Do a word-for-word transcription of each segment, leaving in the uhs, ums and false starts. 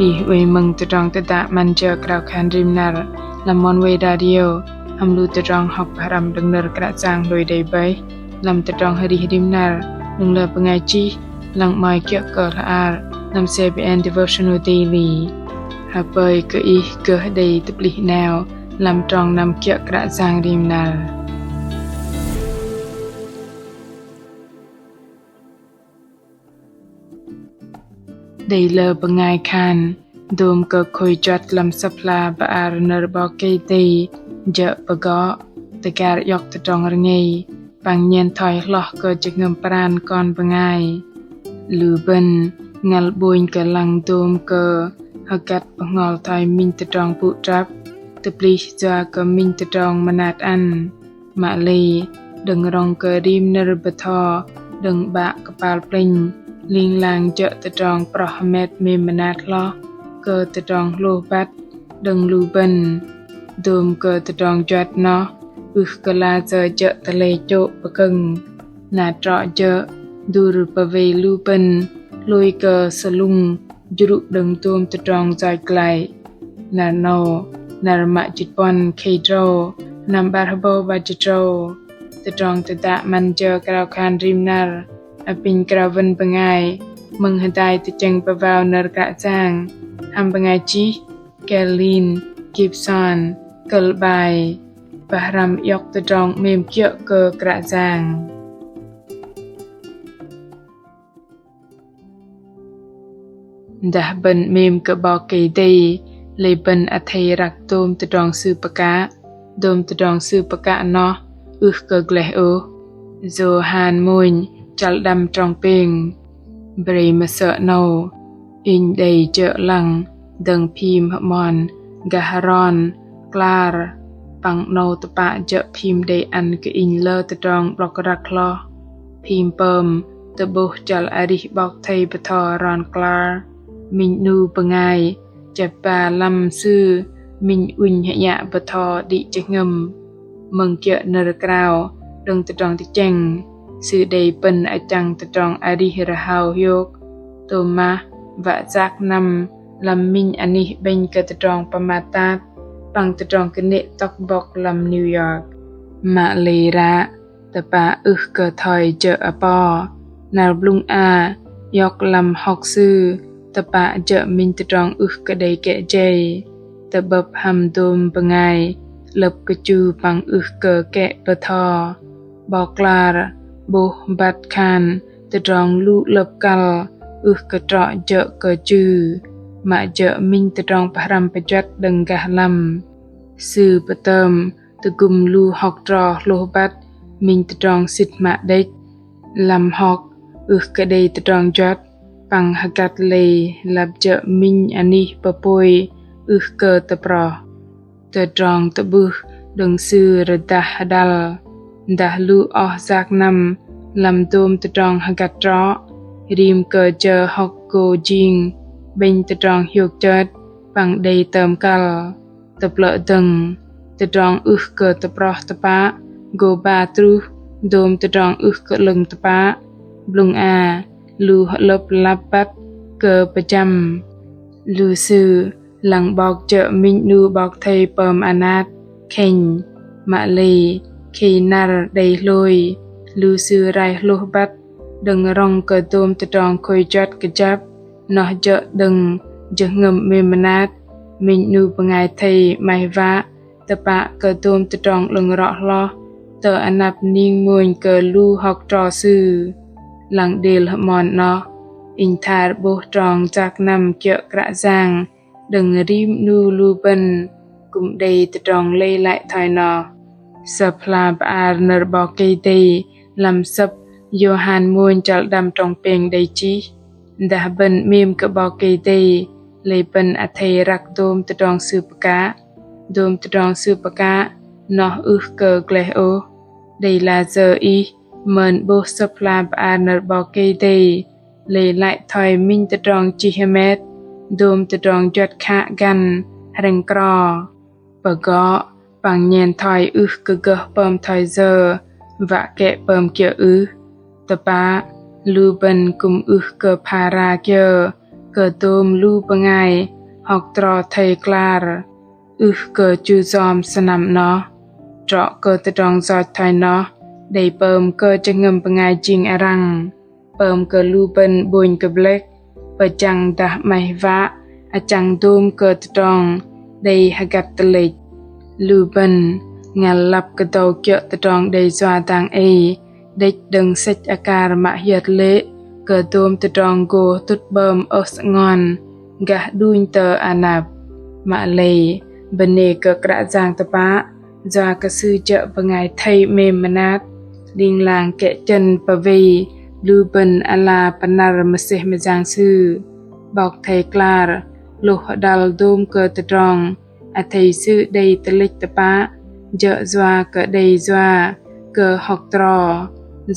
Ih oei mơ̆ng tơdrong tơdă 'Măn jơ krao khan rim năr lăm Oneway Radio hăm lu tơdrong hŏk pơhrăm đơ̆ng nơ̆r Kră Yang hlôi đei bơih lăm tơdrong arih rim năr đơ̆ng lơ bơngai chih lăng 'mơ̆i kiơ̆ kơ hla ar lăm CBN Devotional Daily. Hơpơi kơ ih gơh đei tơplih 'nao lăm trong năm kiơ̆ Kră Yang rim năr. Đei lơ bơngai khan dôm kơ khôi juăt lăm Sơ̆p hla bơar nơ̆r 'Bok Kei-Dei jơ̆ pơgŏ, tơgar iŏk tơdrong rơngei păng nhen thoi hloh kơ jơhngơ̆m pran kon bơngai. Lu bơ̆n ngăl 'bônh kơ lăng dôm kơ hơgăt bơhngol thoi minh tơdrong pŭ trăp, tơplih yua kơ minh tơdrong mơnat ăn. Mă lei đơ̆ng rŏng kơ rim nơ̆r bơtho đơ̆ng 'Bă kơpal plĕnh ling lang jơ̆ tơdrong proh hơmet mêm mơnat hloh kơ tơdrong hlôh băt đơ̆ng lu bơ̆n. Dôm kơ tơdrong juăt noh ưh kơ layơ jơ̆ tơlei chô̆ pơkơ̆ng. Na trŏ jơ̆ dur pơwei lu bơ̆n hlôi kơ sơlŭng jrŭ đơ̆ng dôm tơdrong yoch glăi. Năr 'nâu, năr mă jĭt puăn khei drâu, năm 'bar hơbâu 'bar jĭt drâu. Tơdrong tơdă 'Măn jơ krao khan rim năr apinh krao wơ̆n bơngai mơ̆ng hơdai tơchĕng pơwao nơ̆r Kră Yang hăm bơngai chih Kerlin Gibson, kơ̆l 'bai: Pơhrăm iŏk tơdrong 'mêm kiơ̆ kơ Kră Yang. Dah bơ̆n 'mêm kơ 'Bok Kei-Dei, lei bơ̆n athei răk dôm tơdrong Sư pơkă. Dôm tơdrong Sư pơkă noh ưh kơ gleh ôh. Yôhan mônh, chăl đăm, trong pêng. Brei mơsơ̆ 'nâu inh đei jơ̆ lăng dơ̆ng phim hơmon gah Ron Clark, păng 'nâu tơpă jơ̆ phim đei ăn kơ inh lơ tơdrong 'blŏk răk hloh. Phim pơm tơ'bôh chăl arih 'bok thây bơtho Ron Clark, minh 'nu bơngai chĕp ba lăm sư minh ŭnh hơiă bơtho đĭ jơhngơ̆m. Mơ̆ng kiơ̆ nơ̆r krao đơ̆ng tơdrong tơchĕng, sư đei pơ̆n achăng tơdrong arih rơhao hiôk, tôm mah wă yak năm lăm minh anih 'bĕnh kơ tơdrong pơmat tat păng tơdrong kơnê̆ tŏk bŏk lăm New York. Mă lei ră tơpă ưh kơ thoi jơ̆ apo. Năr blŭng a, iŏk lăm hŏk sư tơpă jơ̆ minh tơdrong ưh kơ đei kĕ jei. Tơ'bơ̆p hăm dôm bơngai 'lơ̆p kơchu păng ưh kơ kĕ bơtho. 'Bok Clark 'bôh băt khan tơdrong lu 'lơ̆p kăl ưh kơ trŏ jơ̆ kơ chư, mă jơ̆ minh tơdrong pơhrăm pơjuăt đơ̆ng gah lăm. Sư pơtơm tơgŭm lu hŏk tro hlôh băt minh tơdrong sĭt mă đĕch. Lăm hŏk ưh kơ đei tơdrong juăt păng hơgăt lei lăp jơ̆ minh anih pơpôi ưh kơ tơproh. Tơdrong tơ'bưh đơ̆ng sư rơdah hơdăl. Dah lu oh yak năm lăm dôm tơdrong hơgăt trŏ, rim kơ jơ hŏk gô jing 'bĕnh tơdrong hiôk chơt păng đei tơm kăl. Tơplơ̆ dơ̆ng, tơdrong ưh kơ tơproh tơpă gô ba truh dôm tơdrong ưh kơ 'lơ̆ng tơpă. Blŭng a, lu hơ'lơ̆p lăp băt kơ pơjăm. Lu sư lăng 'bok jơ̆ minh 'nu 'bok thây pơm anat, khĕnh. Mă lei khei năr đei hlôi, lu sư rai hlôh băt đơ̆ng rŏng kơ dôm tơdrong khôi juăt kơjăp, noh jơ̆ đơ̆ng jơhngơ̆m mêm mơnat minh 'nu bơngai thây 'maih wă tơpă kơ dôm tơdrong 'lơ̆ng rŏ hloh tơ anăp ning mônh kơ lu hŏk tro sư. Lăng đêl hơmon noh, inh thar 'bôh trong yak năm kiơ̆ Kră Yang đơ̆ng rim 'nu lu bơ̆n kư̆m đei tơdrong lei lăi thoi noh. Sơ̆p hla bơar nơ̆r 'Bok Kei-Dei lăm sơ̆p Yôhan mônh chăl đăm trong pêng đei chih: Dah bơ̆n 'mêm kơ 'Bok Kei-Dei, lei bơ̆n athei răk dôm tơdrong Sư pơkă. Dôm tơdrong Sư pơkă noh ưh kơ gleh ôh. Đei layơ ih mơn 'bôh sơ̆p hla bơar nơ̆r 'Bok Kei-Dei lei lăi thoi minh tơdrong chih hơmet, dôm tơdrong juăt khă găn hrĕng kro. Pơgŏ păng nhen thoi ưh kơ gơh pơm thoi yơ wă kĕ pơm kiơ̆ ưh. Tơpă lu bơ̆n kư̆m ưh kơ phara kiơ kơ dôm lu bơngai hŏk tro thây klar ưh kơ chu yom sơnăm noh. Trŏ kơ tơdrong yoch thoi noh đei pơm kơ jơhngơ̆m bơngai jing arăng, pơm kơ lu bơ̆n ƀônh kơ blĕk, pơjăng dah 'maih wă achăng dôm kơ tơdrong đei hơgăt tơlĕch. Lu bơ̆n ngăl lăp kơdâu kiơ̆ tơdrong đei yua dang ei đĕch đơ̆ng sĕch akar mă hiơt lê̆ kơ dôm tơdrong gô tŭt 'bơm ơh sơngon gah đunh tơ anăp. Mă lei bơnê kơ Kră Yang tơpă, yua kơ Sư jơ̆ bơngai thây 'mêm mơnat, ling lang kĕ chơ̆n pơwei lu bơ̆n ala pơnăr mơsêh mơyang Sư. 'Bok thây klar hlôh hơđăl dôm kơ tơdrong athei Sư đei tơlĕch tơpă, jơ̆ yua kơ đei yua kơ hŏk tro,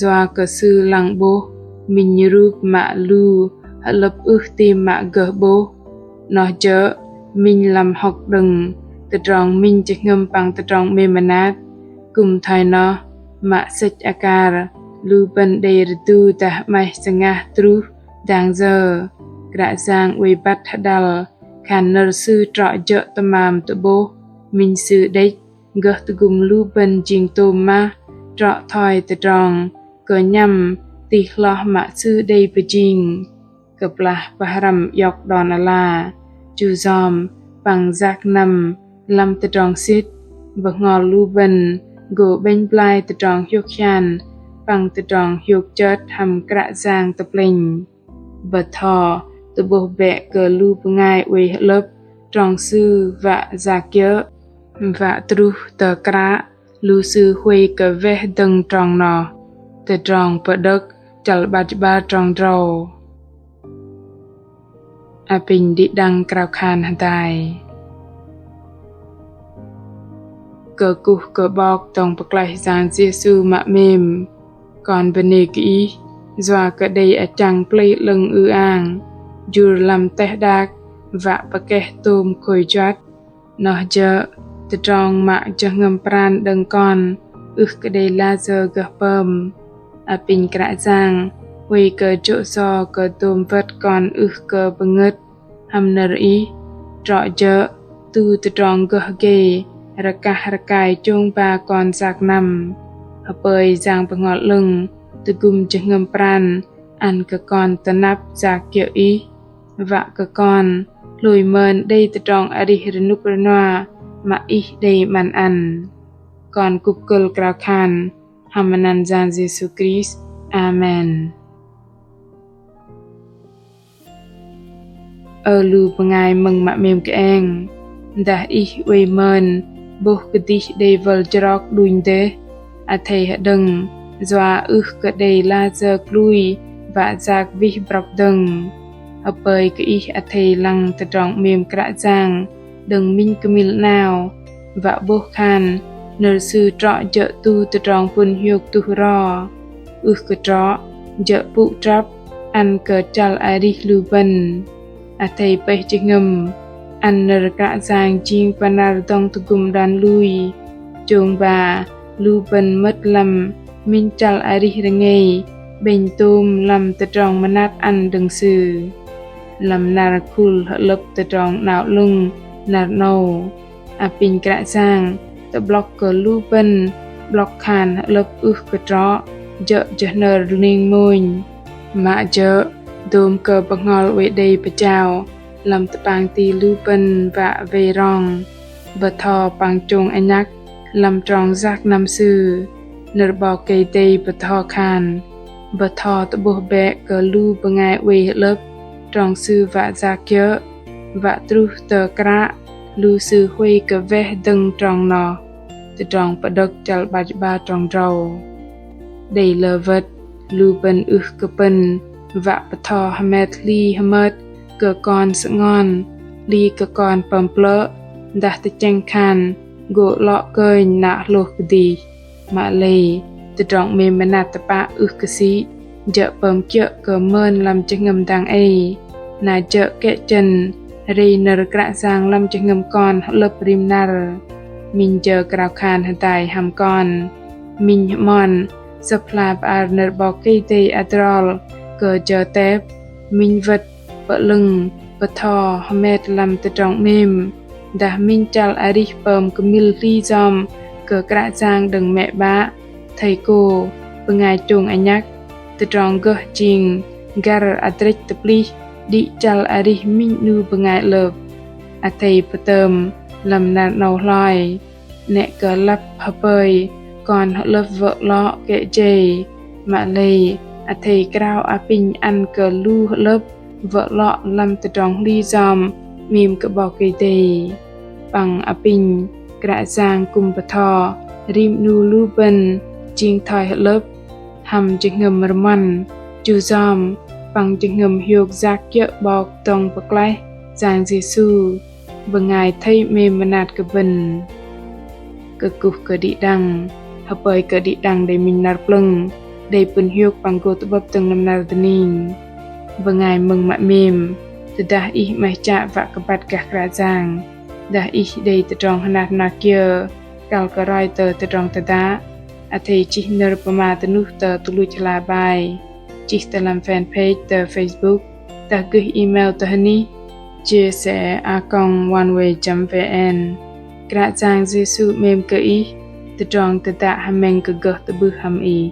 yua kơ Sư lăng 'bôh minh rup mă lu hơ'lơ̆p ưh tim mă gơh 'bôh. Noh jơ̆ minh lăm hŏk đơ̆ng tơdrong minh jơhngơ̆m păng tơdrong 'mêm mơnat. Kư̆m thoi noh, mă sĕch akar lu bơ̆n đei rơdu dah 'maih sơngah truh dang yơ, Kră Yang oei băt hơđăl khan nơ̆r Sư trŏ jơ̆ tơmam tơ'bôh minh Sư đĕch gơh tơgŭm lu bơ̆n jing tôm mah trŏ thoi tơdrong kơnhăm tih hloh mă Sư đei pơjing. Kơplah pơhrăm iŏk đon ala, chu yom păng yak năm lăm tơdrong sĭt, bơhngol lu bơ̆n gô 'bĕnh blai tơdrong hiôk hian păng tơdrong hiôk chơt hăm Kră Yang tơ plĕnh. Bơtho tơ'bôh bĕ kơ lu bơngai oei hơ'lơ̆p trong Sư wă yak kiơ̆, wă truh tơ kră lu sư huay kơ weh dơ̆ng trong noh. Tơdrong Pơđơ̆k chăl 'bar jĭt 'bar trong drâu. Apinh đĭ đăng krao khan hơdai. Kơkuh kơ 'Bok dŏng pơklaih Yang Yêsu mă 'mêm. Kon bơnê kơ Ih yua kơ đei achăng plei 'lơ̆ng ư-ang jur lăm teh đak wă pơkeh tôm khôi juăt. Noh jơ̆ tơdrong mă jơhngơ̆m pran đơ̆ng kon ưh kơ đei layơ gơh pơm. Apinh Kră Yang huay kơ jô̆ yo kơ dôm wơ̆t kon ưh kơ pơngơ̆t hăm nơ̆r Ih, trŏ jơ̆ tu tơdrong gơh gei rơkah rơkai chông ba kon yak năm. Hơpơi Yang Bơhngol 'Lơ̆ng tơgŭm jơhngơ̆m pran ăn kơ kon tơnăp yak kiơ̆ Ih, wă kơ kon hlôi mơn đei tơdrong arih rơnŭk rơnua mă Ih đei 'măn ăn. Kon kŭp kơ̆l krao khan hăm anăn Yang Yêsu Krist. Amen. Ơ lu bơngai mơ̆ng mă 'mêm kơeng, dah ih oei mơn 'bôh kơdih đei wơl jrok đunh dêh, athei hơđơ̆ng yua ưh kơ đei layơ klui wă yak wih brŏk dơ̆ng. Hơpơi kơ ih athei lăng tơdrong 'mêm Kră Yang đơ̆ng minh kơmil 'nao, wă 'bôh khan nơ̆r Sư trŏ jơ̆ tu tơdrong pŭn hiôk tuh ro, ưh kơ trŏ jơ̆ pŭ trăp ăn kơ chăl arih lu bơ̆n. Athei pơih jơhngơ̆m ăn nơ̆r Kră Yang jing pơnăr dŏng tơgŭm đon lui, chông ba lu bơ̆n mơ̆t lăm minh chăl arih rơngei 'bĕnh tôm lăm tơdrong mơnat ăn đơ̆ng Sư. Lăm năr khul hơ'lơ̆p tơdrong 'nao 'lơ̆ng năr 'nâu, apinh Kră Yang tơ'blŏk kơ lu bơ̆n 'blŏk khan hơ'lơ̆p ưh kơ trŏ jơ̆ jơhnơr ling mônh, mă jơ̆ dôm kơ bơhngol oei đei pơjao lăm tơpang ti lu bơ̆n wă wei rong, bơtho păng chông anhăk lăm trong yak năm Sư. Nơ̆r 'Bok Kei-Dei bơtho khan: Bơtho tơ'bôh bĕ kơ lu bơngai oei hơ'lơ̆p trong Sư wă yak kiơ̆, wă truh tơ kră lu sư huay kơ weh dơ̆ng trong noh. Tơdrong Pơđơ̆k chăl 'bar jĭt 'bar trong drâu. Đei lơ wơ̆t lu bơ̆n ưh kơ pơ̆n wă bơtho hơmet hli hơmơt kơ kon sơngon, hli kơ kon pơm plơ̆, dah tơchĕng khan gô 'lŏ kơnh nă hlôh kơdih. Mă lei tơdrong 'mêm mơnat tơpă ưh kơ sĭ jơ̆ pơm kiơ̆ kơ mơn lăm jơhngơ̆m dang ei, na jơ̆ kĕ chơ̆n rei nơ̆r Kră Yang lăm jơhngơ̆m kon hơ'lơ̆p rim năr. Minh jơ krao khan hơdai hăm kon. Minh hơmon Sơ̆p hla bơar nơ̆r 'Bok Kei-Dei adrol kơ jơ tep. Minh wơ̆t pơ'lơ̆ng bơtho hơmet lăm tơdrong 'mêm, dah minh chăl arih pơm kơmil hli yom kơ Kră Yang đơ̆ng mĕ 'bă, thầy cô, bơngai chông anhăk. Tơdrong gơh jing găr adrĕch tơplih đĭ chăl arih minh 'nu bơngai 'lơ̆p. Athei pơtơm lăm năr 'nâu hloi, 'nĕ kơ lăp hơpơi kon hơ'lơ̆p wơ̆ 'lŏ kĕ jei, mă lei athei krao apinh ăn kơ lu hơ'lơ̆p wơ̆ 'lŏ lăm tơdrong hli yom 'mêm kơ 'Bok Kei-Dei. Păng apinh Kră Yang kư̆m bơtho rim 'nu lu bơ̆n jing thoi hơ'lơ̆p, hăm jơhngơ̆m rơmon, chu yom, păng jơhngơ̆m hiôk yak kiơ̆ 'Bok dŏng pơklaih Yang Yêsu, bơngai thei 'mêm mơnat kơ bơ̆n. Kơkuh kơ đĭ đăng, hơpơi kơ đĭ đăng đei minh năr plơ̆ng, đei pŭn hiôk păng gô tơ'bơ̆p dơ̆ng lăm năr dơning. Bơngai mơ̆ng mă 'mêm, tơdah ih 'maih chă wă kơ băt gah Kră Yang, dah ih đei tơdrong hơnat hơnat kiơ, kăl kơ roi tơ tơdrong tơdă, athei chih nơ̆r pơma tơnuh tơ tơluch hla bơar, chih tơ lăm fanpage tơ Facebook, dah gơih email tơ hơnih J S A a còng oneway chấm V N. Kră Yang Yêsu 'mêm kơ ih, tơdrong tơdă hơmĕng kơ gơh tơ'bưh hăm ih.